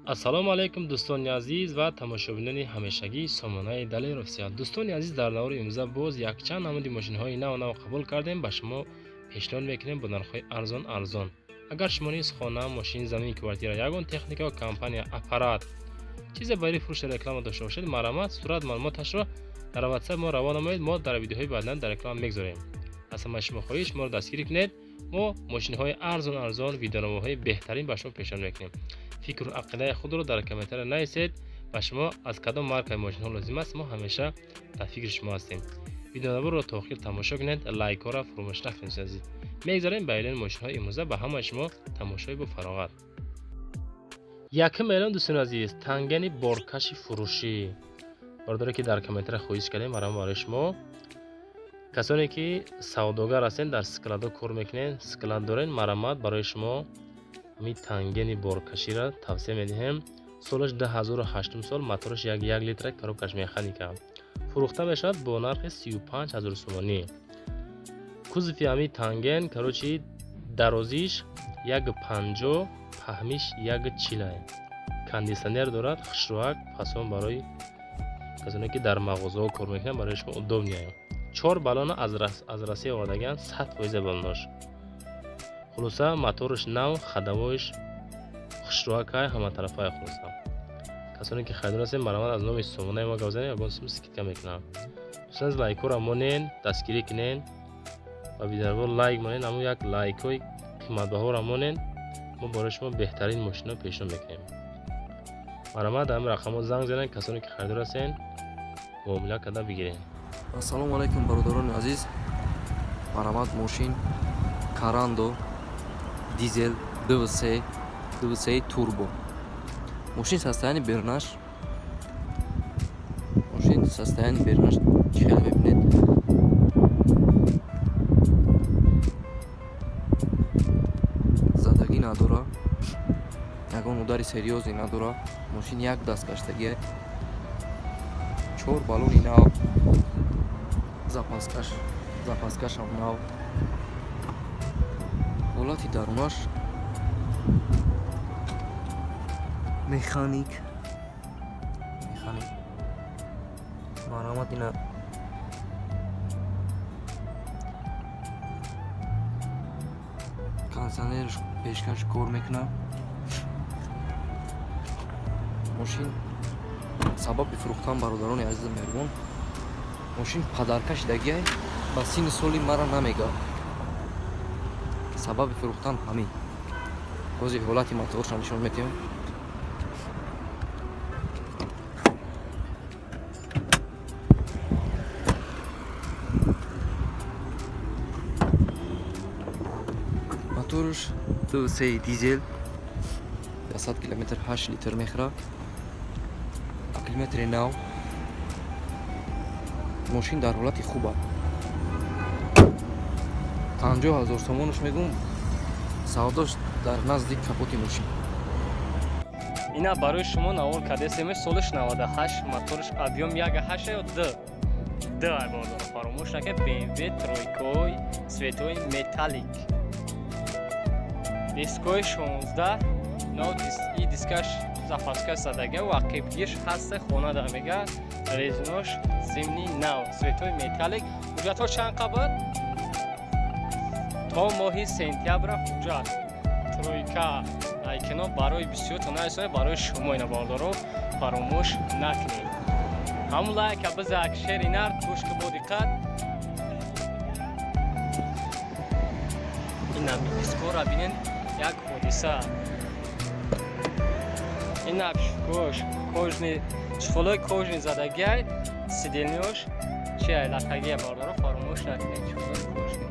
Ассалому алайкум, дӯстони азиз ва тамошобинони ҳамешагии сомонаи Далер Офисиал. Дӯстони азиз, дар навори имрӯза боз якчанд намуди мошинҳои нав нав қабул кардем, ба шумо пешниҳод мекунем бо нархҳои арзон арзон. Агар шумо низ хона, мошин, замин, квартира, ягон техника, компания, аппарат, чизе барои фурӯши реклама дошта бошед, марҳамат, сурат, маълумоташро дар WhatsApp мо равон намоед, мо дар видеоҳои баъдан дар реклама мегузорем. Аз ҳамаи шумо хоҳиш, моро дастгирӣ кунед, мо мошинҳои арзон арзон, видеонамоҳои беҳтарин ба шумо пешниҳод мекунем. Фикру ақидаи худро дар комментария нависед, ба шумо аз кадом маркаи мошинҳо лозим аст, мо ҳамеша дар фикри шумо ҳастем. Видеонаворро то охир тамошо кунед, лайкҳоро фуромӯш накунед, азиз. Мегзарем ба эълони мошинҳои имрӯза, ба ҳамаи шумо тамошои бо фароғат. Якум эълон, дӯстони азиз, тангани боркаши фурӯшӣ. Бародаре ки дар комментария хоҳиш кардем, марҳамат барои шумо. Касоне ки савдогар ҳастед, дар складо кор мекунед, склад доред, марҳамат барои шумо ҳамин тангени боркаширо тавсия медиҳем. Солаш 2008 сол, мотораш 1 литра, коробкаш механика. Фурӯхта мешавад бо нархи 35 000 сомонӣ. Кузови ҳамин танген, короче, дарозиш 1,50, паҳмиш 1,40. Кондитсионер дорад, хушрӯак, фасон барои касоне ки дар мағозаҳо кор мекунанд, барои шумо удобный. 4 баллона аз Россия овардаган, 100% баллонош. Хулоса, мотораш нав, ходовойш хушрӯакай, ҳаматарафай хулоса. Касоне ки харидор ҳастед, марҳамат аз номи сомонаи мо гап занед, ягон сум скидка мекунам. Дӯстон, лайкҳоро монен, дастгирӣ кунен ва видеоро лайк монен, ҳамон як лайкҳои қиматбаҳоро монен, мо барои шумо беҳтарин мошинҳо пешниҳод мекунем. Марҳамат дар ҳамин рақамҳо занг занед, касоне ки харидор ҳастед, муомила карда бигиред. Ассалому алайкум, бародарони азиз. Марҳамат, мошин Карандо дизел 2.3, 2.3 турбо. Мошин состояние бернаш. Мошин состояние бернаш чӣ хеле мебинед. Задагӣ надора. Ягон удари серьёзный надора. Мошин як даст гаштагиа. 4 баллони нав. Запаскаш, запаскашам нав. Ҳолати дарунаш механик, механик. Марҳамат, ина кондитсионерш пешкаш кор мекунад. Мошин сабаби фурӯхтан, бародарони азизу меҳрубон, мошин падарка шидагиай, ба синни соли мара намега. Сабаби фурӯхтан ҳамин. Ҳозир ҳолати моторша нишон медиҳем. Моторш 2.3 дизел, 100 километр 8 литр мехӯрад. Километри нав. Мошин дар ҳолати хуб аст. 50 000 сомонаш мегум, савдош дар назди капоти мошин. Ина барои шумо навор кардесем, солаш 98, моторш объем 1.8 ё 2. 2 ай бародаро, фаромӯш накунед, BMW тройкой, цветой металлик. Дискои 16, но и дискаш запаска задага ва қибгиш ҳаст, хона дар мега, резинош зимний нав, цветой металлик. Ҳуҷҷатҳо чанд қабат? То моҳи сентябра ҳуҷҷат. Тройка айкино барои бисёр нарасонед, барои шумо ина бародаро фаромӯш накунед. Ҳамун лайка бизак, шери нар, гӯш ки бо диққат. Ина дискора бинен, як ҳодиса. Ина кош, кожный, чехолои кожный задагиай, сидельниёш чи ай латагия, бародаро фаромӯш накунед, чехолои кожный.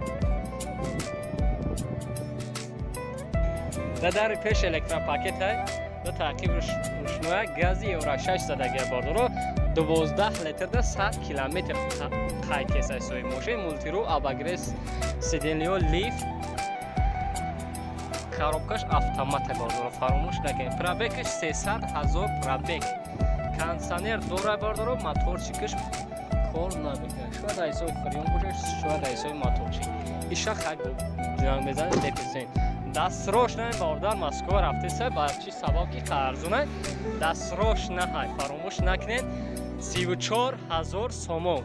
Да дари пеш электропакет ай, да таъқиб рӯшноя, гази Евро 6 задагия, бародаро, 12 литр да 100 километр қай кесай сои мошин, мултиру, обогрев сидельниё, лифт, коробкаш автомат, бародаро фаромӯш накунед. Пробегаш 300 000 пробег. Кондитсионер дора, бародаро, моторчикаш кор намекунад. Шояд ҳисоби фреон бошад, шояд ҳисоби моторчик. Иша хак ҷанг мезанед, мепирсен. Дастрош на бародар Москва рафтеса, ба чӣ сабаб ки арзона дастрош наҳай. Фаромӯш накунед 34 000 сомон.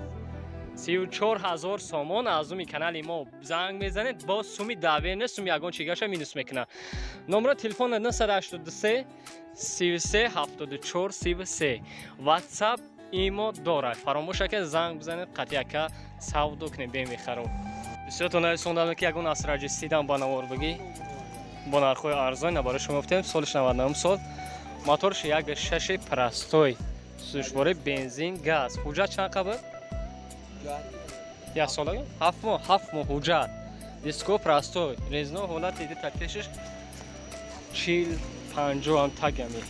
34 000 сомон аз уми канали мо занг мезанед, бо суми даве не суми ягон чигаша минус мекунад. Номро телефон 983 33 74 33. WhatsApp имо дорад. Фаромӯш накунед занг бизанед, қатъи ака савдо кунед бемехаро. Бисёртон нарисондам ки ягон асраҷи сидам ба навор бигӣ бо нархҳои арзон на барои шумо гуфтем. Соли 99 сол, моторш 1.6 простой, сӯзишворӣ бензин газ. Ҳуҷҷат чанд қабр? Як сола? 7 моҳ, 7 моҳ ҳуҷҷат. Диско простой, резино ҳолати диди такпешиш 40 50 ҳам тагами.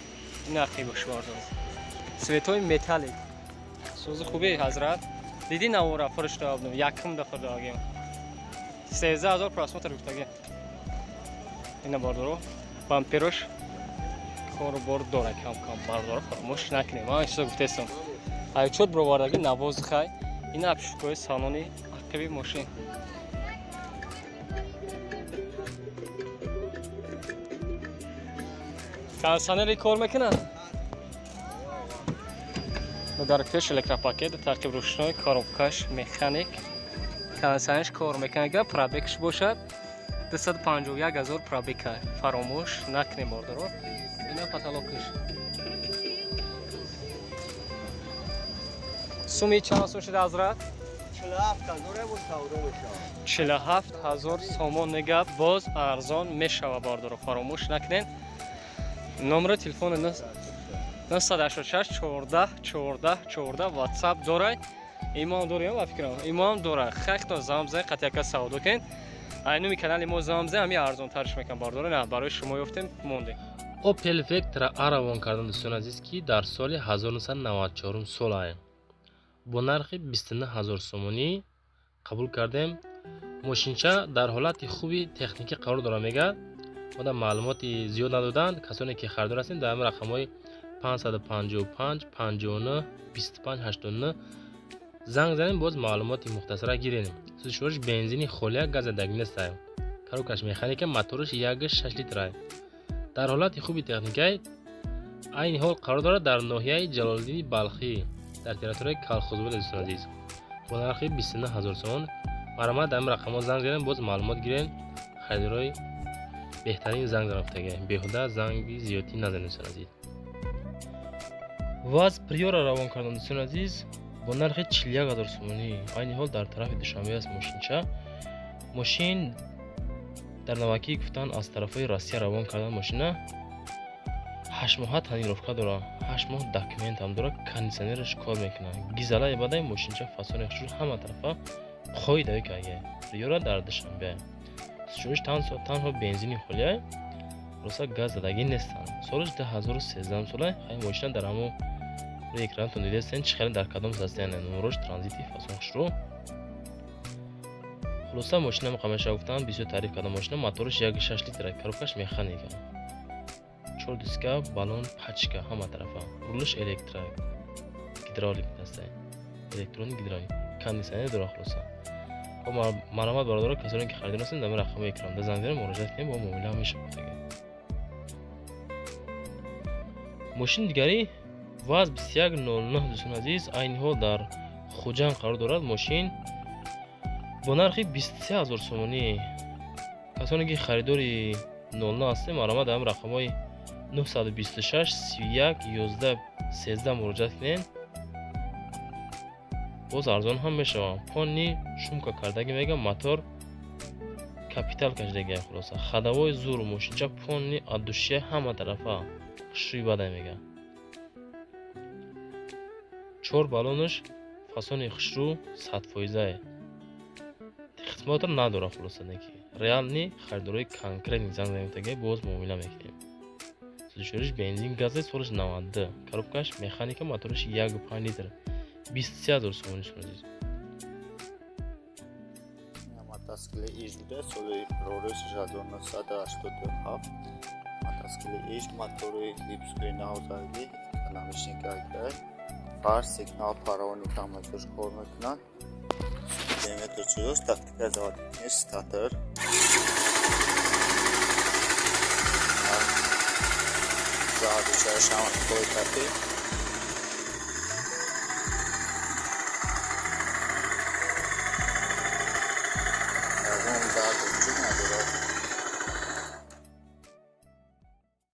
Ин ақи бошвардор. Светои металлик. Сӯзи хубе ҳазрат. Диди навора фурӯшта абдум, якум дафъа дагем. 13 000 просмотр гуфтаги. Ина бардоро, бамперош корбор дора кам-кам бардоро фаромӯш накунем. Ман чизо гуфтестам. Айчот бировардаги навози хай. Ина обшивкаҳои салони ақиби мошин. Кондиционери кор мекунад? Дар пеш электропакет, тақиб рӯшнои, коробкаш механик. Кондиционерш кор мекунад, агар пробегш бошад 251 000 пробега. Фаромӯш накунем бордоро. Ина потолокш. Суми чанд сум шуда ҳазрат? 47 000 бо савдо мешавад. 47 000 сомон нега боз арзон мешавад бордоро. Фаромӯш накунед. Номери телефон 986 14 14 14 WhatsApp дорад. Имом дорем ба фикрам. Имом дорад. Хехтон занг бизанед, қатъи ака савдо кунед. Айнуми канали мо занг бизанед, ҳамин арзонтарш мекунам бардора. На, барои шумо ёфтем, мондем. Opel Vectra A равон кардам дӯстони азиз, ки дар соли 1994 солае. Бо нархи 29 000 сомонӣ қабул кардем. Мошинча дар ҳолати хуби техникӣ қарор дорад мегӯяд. Ода маълумоти зиёд надоданд. Касоне ки харидор ҳастем, дар ҳамин рақамҳои 555 59 25 89 занг занем, боз маълумоти мухтасара гирем. Сӯзишвориш бензини холия, газ задаги нестае. Коробкаш механика, мотораш 1.6 литрае. Дар ҳолати хуби техникай айни ҳол қарор дорад дар ноҳияи Ҷалолиддини Балхӣ дар территорияи Калхозобод дӯстони азиз. Бо нархи 29 000 сомон марҳамат дар ҳамин рақамҳо занг занем, боз маълумот гирем. Харидорои беҳтарин занг занам гуфтага. Беҳуда занги зиёдтӣ назанем дӯстони азиз. ВАЗ Приора равон кардам дӯстони азиз бо нархи 41 000 сомонӣ. Айни ҳол дар тарафи Душанбе аст мошинча. Мошин дар навакӣ гуфтан аз тарафҳои Россия равон кардан мошина. 8 моҳа тонировка дорад, 8 моҳ документ ҳам дорад, кондиционераш кор мекунад. Гизалаи бадай мошинча фасони хушрӯ ҳама тарафа қоидаи кага. Приора дар Душанбе. Сӯзишвориш танҳо бензини холия, роста газ задагӣ нестанд. Солаш 2013 сола. Хай мошина дар ҳамо рӯи экранатон дидастен чӣ хеле дар кадом состояние. Номерош транзити фасон хушрӯ. Хулоса мошина муқаммалша гуфтан, бисёр таъриф кардам мошина. Мотораш 1.6 литра, коробкаш механика. 4 диска, баллон, пачка ҳама тарафа. Рулаш электро, гидравлик дастае. Электрони гидравлик. Кондиционер дорад хулоса. Бо марҳамат бародаро, касоне ки харидор ҳастем, дар ин рақамҳои экранда занг занем, муроҷиат кунем, бо муомила ҳам мешавад. Мошини дигари ВАЗ 2109 дӯстони азиз, айни ҳол дар Хуҷанд қарор дорад. Мошин бо нархи 23 000 сомонӣ. Касоне ки харидори 09 ҳастем, марҳамат дар ҳамин рақамҳои 926 31 11 13 муроҷиат кунед. Боз арзон ҳам мешавад. Пони шумка кардаги мегам, мотор капитал кашидаги хулоса. Ходовой зур, мошинча пони от души ҳама тарафа хушрӯи бадай мегам. 4 баллонаш фасони хушрӯ 100%. Хизматро надорад хулоса неки. Реални харидорои конкретни занг занем, боз муомила мекунем. Сӯзишвориш бензин газе, солаш 92, коробкаш механика, мотораш 1.5 литр. 23 000 сомонӣ дӯстони азиз. Мотоцикли Иж буда, соли 1987. Мотоцикли Иж, мотори Липскои навзаги, экономичный гайдай. Фар, сигнал, паровник ҳама ҷош кор мекунад. Диаметр чиёш, тактика заводик нест, статор. Зарду чашам кой кати. Ягон дарду вуҷуд надорад.